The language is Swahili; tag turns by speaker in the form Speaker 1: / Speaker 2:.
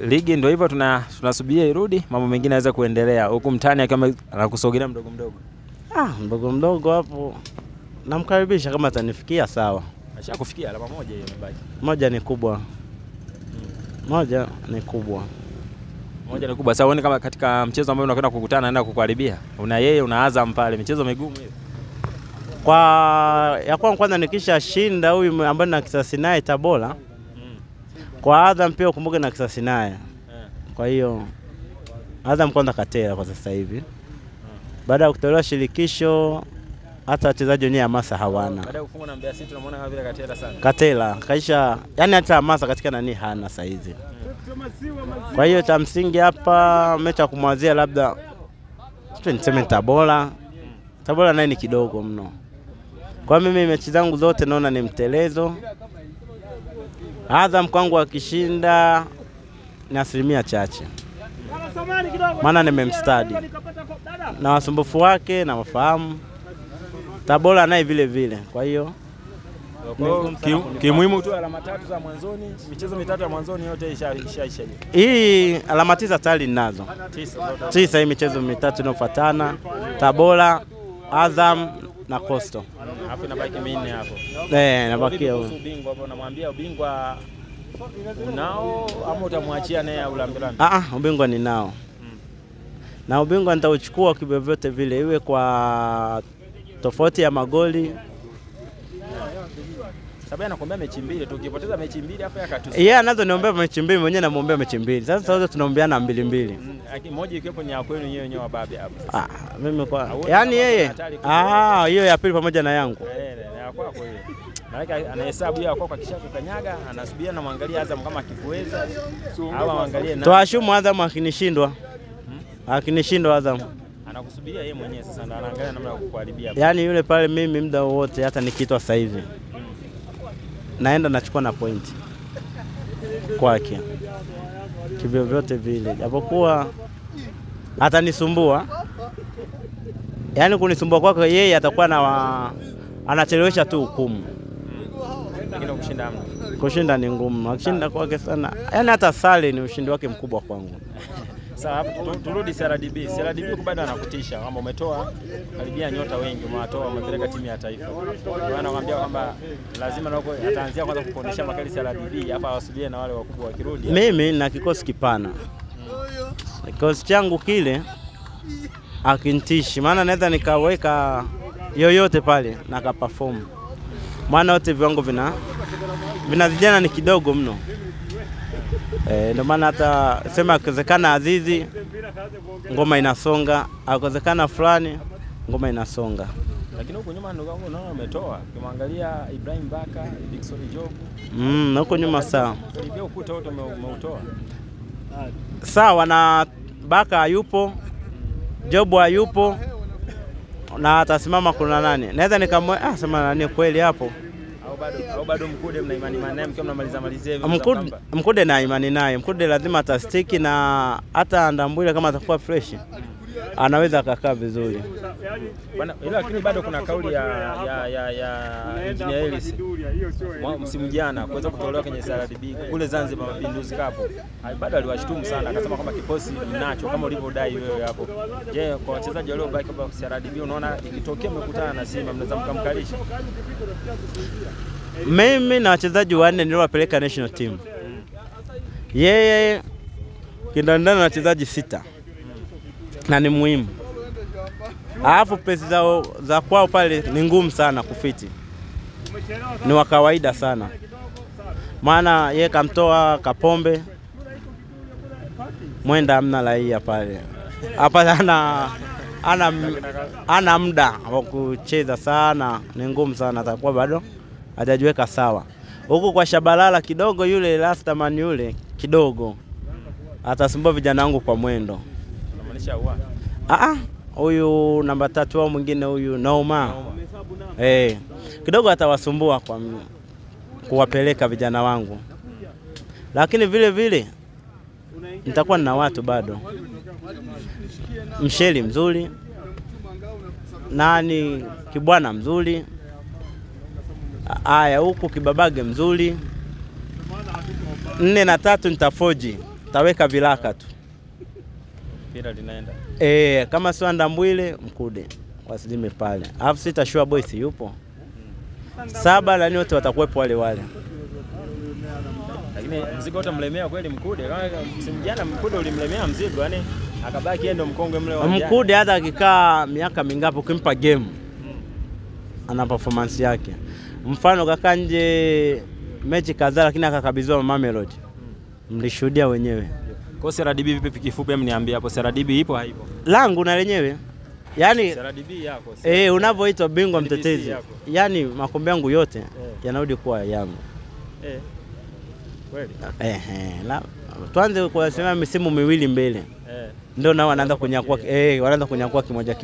Speaker 1: Ligi ndio hivyo, tunasubiria irudi, mambo mengine yaweze kuendelea. Huku mtani akiwa anakusogelea mdogo mdogo.
Speaker 2: Mdogo mdogo hapo namkaribisha kama atanifikia sawa.
Speaker 1: Ashakufikia alama moja hiyo imebaki.
Speaker 2: Moja ni kubwa. Moja ni kubwa.
Speaker 1: Moja ni kubwa. Sasa uone kama katika mchezo ambao unakwenda kukutana anaenda kukuharibia. Una yeye una Azam pale, michezo migumu hiyo.
Speaker 2: Kwa ya kwanza nikishashinda huyu ambaye na kisasi naye Tabora. Kwa Azam pia ukumbuke na kisasi naye. Kwa hiyo Azam kwanza katera kwa sasa hivi. Baada ya kutolewa shirikisho hata wachezaji wenyewe hamasa hawana.
Speaker 1: Baada ya kufungwa na Mbeya City tunamuona kama vile katera sana.
Speaker 2: Katera kaisha, yani hata hamasa katika nani hana sasa hizi. Kwa hiyo cha msingi hapa mechi ya kumwazia labda niseme Tabora. Tabora naye ni kidogo mno. Kwa mimi mechi zangu zote naona ni mtelezo. Azam kwangu akishinda ni asilimia chache. Maana nimemstudy na wasumbufu wake na wafahamu. Tabora naye vile vile. Kwa hiyo
Speaker 1: kimuhimu tu alama 3 za mwanzoni, michezo mitatu ya mwanzoni yote ishaisha.
Speaker 2: Hii alama 9 tayari ninazo. 9 hii michezo mitatu inayofuatana, Tabora, Azam na Coastal.
Speaker 1: Alafu inabaki minne hapo.
Speaker 2: Inabaki hapo.
Speaker 1: Ubingwa hapo namwambia ubingwa unao ama utamwachia naye au lambelambe?
Speaker 2: Ubingwa ninao. Na ubingwa nitauchukua kivyovyote vile, iwe kwa tofauti ya magoli.
Speaker 1: Sababu anakuambia mechi mbili tu, ukipoteza mechi mbili afa yakatusi.
Speaker 2: Yeye anazo niombea mechi mbili, mwenyewe namuombea mechi mbili. Sasa wote tunaombeana mbili mbili.
Speaker 1: Moja ikiwepo ni ya kwenu wenyewe wenyewe wababe hapo.
Speaker 2: Mimi kwa yani yeye hiyo ya pili pamoja na yangu.
Speaker 1: Na kwako hiyo. Maana anahesabu yeye kwako akishakukanyaga, anasubia na muangalia Azam kama akifuweza au aangalie na.
Speaker 2: Toashumu Azam akinishindwa. Akinishindwa Azam.
Speaker 1: Anakusubiria yeye mwenyewe sasa ndo anaangalia namna ya kukuharibia.
Speaker 2: Yaani yule pale mimi muda wote hata nikiitwa sasa hivi naenda nachukua na point kwake kivyovyote vile, japokuwa atanisumbua. Yaani kunisumbua kwake yeye atakuwa na anachelewesha tu hukumu.
Speaker 1: Lakini kushinda hamna.
Speaker 2: Kushinda ni ngumu. Akishinda kwake sana. Yaani hata sare ni ushindi wake mkubwa kwangu.
Speaker 1: Sasa turudi CRDB. CRDB bado anakutisha kwamba umetoa karibia nyota wengi, umewatoa umepeleka timu ya taifa. Kwa anakuambia kwamba lazima nako ataanzia kwanza kukuonesha makali CRDB hapa awasubirie na wale wakubwa wakirudi.
Speaker 2: Mimi na kikosi kipana. Kikosi changu kile akintishi, maana naweza nikaweka yoyote pale na akaperform. Maana wote viwango vinazijana ni kidogo mno. Ndio maana hata sema akiwezekana Azizi ngoma inasonga, akiwezekana fulani ngoma inasonga.
Speaker 1: Lakini huko nyuma ndugu wangu naona umetoa. Ukimwangalia Ibrahim Baka, Dickson Job.
Speaker 2: Huko nyuma sawa.
Speaker 1: Ndio ukuta wote umeutoa.
Speaker 2: Sawa, na Baka hayupo, Job hayupo, na atasimama kuna nani? Naweza nikamwe sema nani kweli hapo.
Speaker 1: Au bado Mkude mna imani naye mkiwa mnamaliza malizia hivi?
Speaker 2: Mkude na imani naye. Mkude lazima atastiki na hata Ndambwile kama atakuwa fresh anaweza akakaa vizuri.
Speaker 1: Bwana, lakini bado kuna kauli ya Engineer Ellis msimu jana kuweza kutolewa kwenye CRDB kule Zanzibar Mapinduzi Cup. Bado aliwashtumu sana akasema kwamba kikosi mnacho kama ulivyodai wewe hapo. Je, kwa wachezaji waliobaki kwa CRDB unaona ikitokea mmekutana na Simba mnaweza mkamkalisha?
Speaker 2: Mimi na wachezaji wanne niliowapeleka national team. Yeye kindandana na wachezaji 6. Na ni muhimu. Alafu pesa zao za kwao pale ni ngumu sana kufiti. Ni wa kawaida sana. Maana yeye kamtoa Kapombe. Mwenda hamna raia pale. Hapa ana muda wa kucheza sana, ni ngumu sana, atakuwa bado hajajiweka sawa. Huko kwa Shabalala kidogo yule Rastaman yule kidogo atasumbua vijana wangu kwa mwendo.
Speaker 1: Unamaanisha wa?
Speaker 2: Huyu namba 3 au mwingine huyu Noma. Kidogo atawasumbua kwa kuwapeleka vijana wangu. Lakini vile vile nitakuwa na watu bado. Msheli mzuri, nani Kibwana mzuri, aya huku Kibabage mzuri. 4 na 3 nitafoji. Taweka vilaka tu.
Speaker 1: Mpira linaenda.
Speaker 2: Kama sio Ndambwile Mkude wasilime pale. Alafu sita Sure Boys yupo. 7 na wote watakuwepo wale wale.
Speaker 1: Lakini mzigo utamlemea kweli Mkude. Kama msimu jana Mkude ulimlemea mzigo, yani akabaki yeye ndo mkongwe mle wa
Speaker 2: Mkude hata akikaa miaka mingapi ukimpa game ana performance yake. Mfano kakaa nje mechi kadhaa lakini akakabidhiwa Mamelodi. Mlishuhudia wenyewe.
Speaker 1: Kwa CRDB vipi kifupi, hebu niambie hapo CRDB ipo haipo?
Speaker 2: Langu na lenyewe. Yaani
Speaker 1: CRDB yako.
Speaker 2: Unavyoitwa bingwa mtetezi. Yaani makombe yangu yote yanarudi kuwa yangu.
Speaker 1: Kweli?
Speaker 2: Tuanze kwa sema misimu miwili mbele. Ndio nao wanaanza kunyakua, wanaanza kunyakua kimoja.